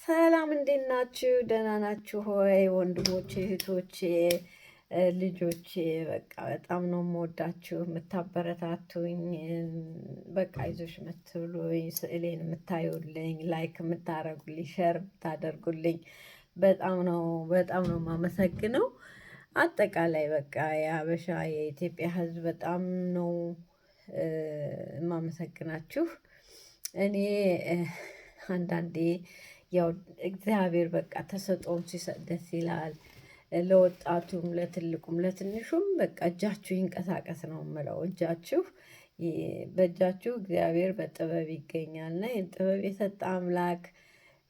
ሰላም እንዴት ናችሁ? ደህና ናችሁ ሆይ? ወንድሞቼ፣ እህቶቼ፣ ልጆቼ በቃ በጣም ነው የምወዳችሁ፣ የምታበረታቱኝ፣ በቃ አይዞሽ የምትሉኝ፣ ስዕሌን የምታዩልኝ፣ like የምታረጉልኝ፣ share የምታደርጉልኝ በጣም ነው የማመሰግነው። አጠቃላይ በቃ የሀበሻ የኢትዮጵያ ሕዝብ በጣም ነው የማመሰግናችሁ። እኔ አንዳንዴ ያው እግዚአብሔር በቃ ተሰጥኦን ሲሰጥ ደስ ይላል። ለወጣቱም ለትልቁም ለትንሹም በቃ እጃችሁ ይንቀሳቀስ ነው የምለው። እጃችሁ በእጃችሁ እግዚአብሔር በጥበብ ይገኛል እና ይህን ጥበብ የሰጠ አምላክ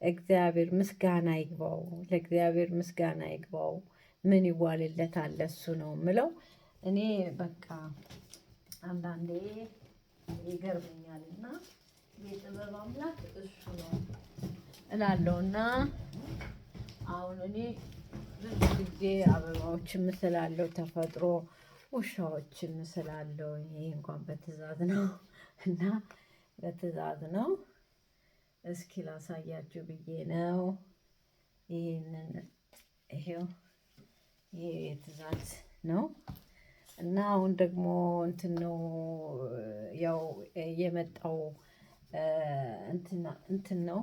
እግዚአብሔር ምስጋና ይግባው። ለእግዚአብሔር ምስጋና ይግባው። ምን ይዋልለታል ለሱ ነው የምለው። እኔ በቃ አንዳንዴ ይገርመኛል እና የጥበብ አምላክ እሱ ነው እላለሁ። እና አሁን እኔ ብዙ ጊዜ አበባዎችን ምስላለሁ፣ ተፈጥሮ ውሻዎችን ምስላለሁ። ይሄ እንኳን በትዕዛዝ ነው እና በትዕዛዝ ነው። እስኪ ላሳያችሁ ብዬ ነው። ይሄንን ይሄው ይሄ የትዕዛዝ ነው። እና አሁን ደግሞ እንትን ነው ያው የመጣው እንትን ነው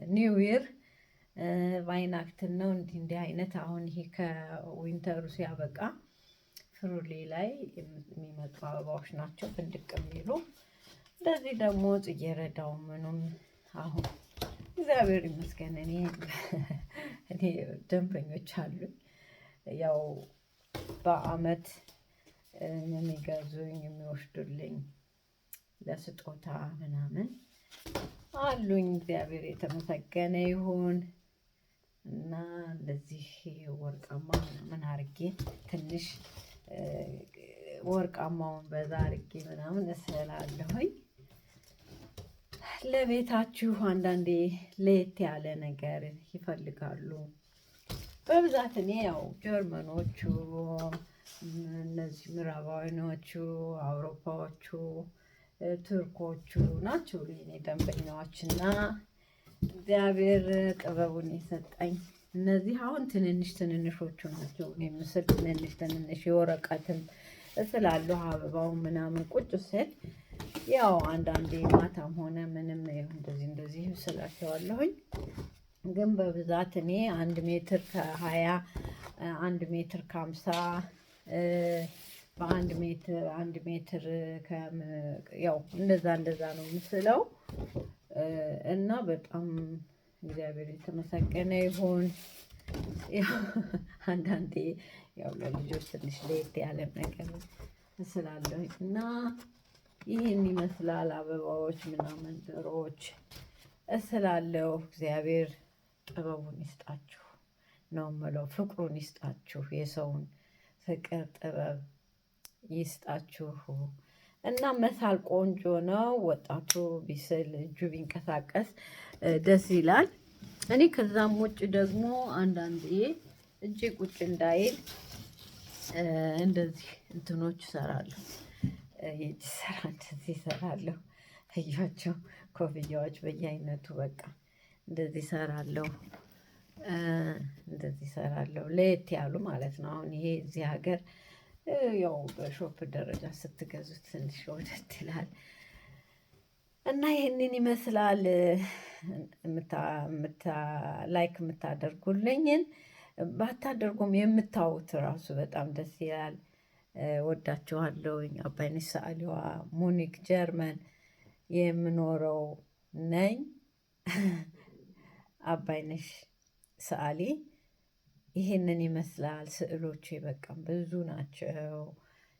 New Year Weihnachten ነው። እንዲህ እንዲህ አይነት አሁን ይሄ ከ winter ኡ ሲያበቃ Frühling ላይ የሚመጡ አበባዎች ናቸው ፍንድቅ የሚሉ። እንደዚህ ደግሞ ጽጌረዳው ምኑም አሁን እግዚአብሔር ይመስገን እኔ ደንበኞች አሉኝ። ያው በአመት የሚገዙኝ የሚወስዱልኝ ለስጦታ ምናምን አሉኝ። እግዚአብሔር የተመሰገነ ይሁን። እና እንደዚህ ወርቃማ ምናምን አርጌ ትንሽ ወርቃማውን በዛ አርጌ ምናምን እስላለሁኝ። ለቤታችሁ አንዳንዴ ለየት ያለ ነገር ይፈልጋሉ። በብዛት እኔ ያው ጀርመኖቹ፣ እነዚህ ምዕራባውያኖቹ፣ አውሮፓዎቹ፣ ቱርኮቹ ናቸው የኔ ደንበኛዎች። እና እግዚአብሔር ጥበቡን የሰጠኝ እነዚህ አሁን ትንንሽ ትንንሾቹ ናቸው። እኔ ምስል ትንንሽ ትንንሽ የወረቀትም እስላለሁ አበባው ምናምን ቁጭ ስል ያው አንዳንዴ ማታም ሆነ ምንም እንደዚህ እንደዚህ ስላቸዋለሁኝ። ግን በብዛት እኔ 1 ሜትር ከ20፣ 1 ሜትር ከ50 በ1 ሜትር 1 ሜትር ያው እንደዛ እንደዛ ነው ምስለው። እና በጣም እግዚአብሔር የተመሰገነ ይሁን። ያው አንዳንዴ ያው ለልጆች ትንሽ ለየት ያለ ነገር እስላለሁኝ እና ይህን ይመስላል። አበባዎች ምናምን ዶሮዎች እስላለሁ። እግዚአብሔር ጥበቡን ይስጣችሁ ነው የምለው። ፍቅሩን ይስጣችሁ፣ የሰውን ፍቅር ጥበብ ይስጣችሁ። እና መሳል ቆንጆ ነው። ወጣቱ ቢስል እጁ ቢንቀሳቀስ ደስ ይላል። እኔ ከዛም ውጭ ደግሞ አንዳንዴ እጄ ቁጭ እንዳይል እንደዚህ እንትኖች እሰራለሁ። የእጅ ስራ እንደዚህ እሰራለሁ። እያቸው ኮፍያዎች በየአይነቱ በቃ እንደዚህ እሰራለሁ። እንደዚህ እሰራለሁ ለየት ያሉ ማለት ነው። አሁን ይሄ እዚህ ሀገር ያው በ shop ደረጃ ስትገዙት ትንሽ ወደድ ይላል። እና ይህንን ይመስላል። Like የምታደርጉልኝን ባታደርጉም የምታዩት ራሱ በጣም ደስ ይላል። ወዳችኋለሁኝ። አባይነሽ ሰዓሊዋ ሙኒክ ጀርመን የምኖረው ነኝ። አባይነሽ ሰዓሊ ይሄንን ይመስላል። ስዕሎቼ በቃ ብዙ ናቸው።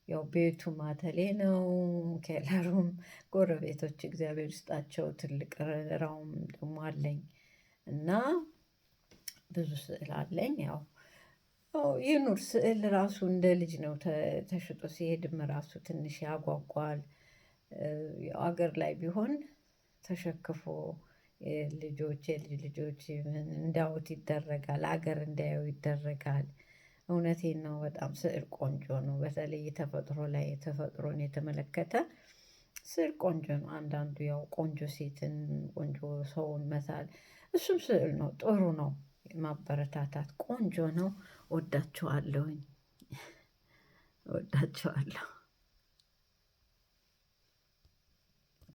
ያው ቤቱ ማተሌ ነው። Keller ኡም ጎረቤቶች እግዚአብሔር ይስጣቸው ትልቅ Raum ደግሞ አለኝ እና ብዙ ስዕል አለኝ። ያው ይኑር ስዕል ራሱ እንደ ልጅ ነው። ተሽጦ ሲሄድም ራሱ ትንሽ ያጓጓል። አገር ላይ ቢሆን ተሸክፎ ልጆች የልጅ ልጆች እንዲያዩት ይደረጋል። አገር እንዲያዩ ይደረጋል። እውነቴን ነው። በጣም ስዕል ቆንጆ ነው። በተለይ ተፈጥሮ ላይ ተፈጥሮን የተመለከተ ስዕል ቆንጆ ነው። አንዳንዱ ያው ቆንጆ ሴትን ቆንጆ ሰውን መሳል እሱም ስዕል ነው፣ ጥሩ ነው። ማበረታታት ቆንጆ ነው። ወዳችኋለሁኝ፣ ወዳችኋለሁ።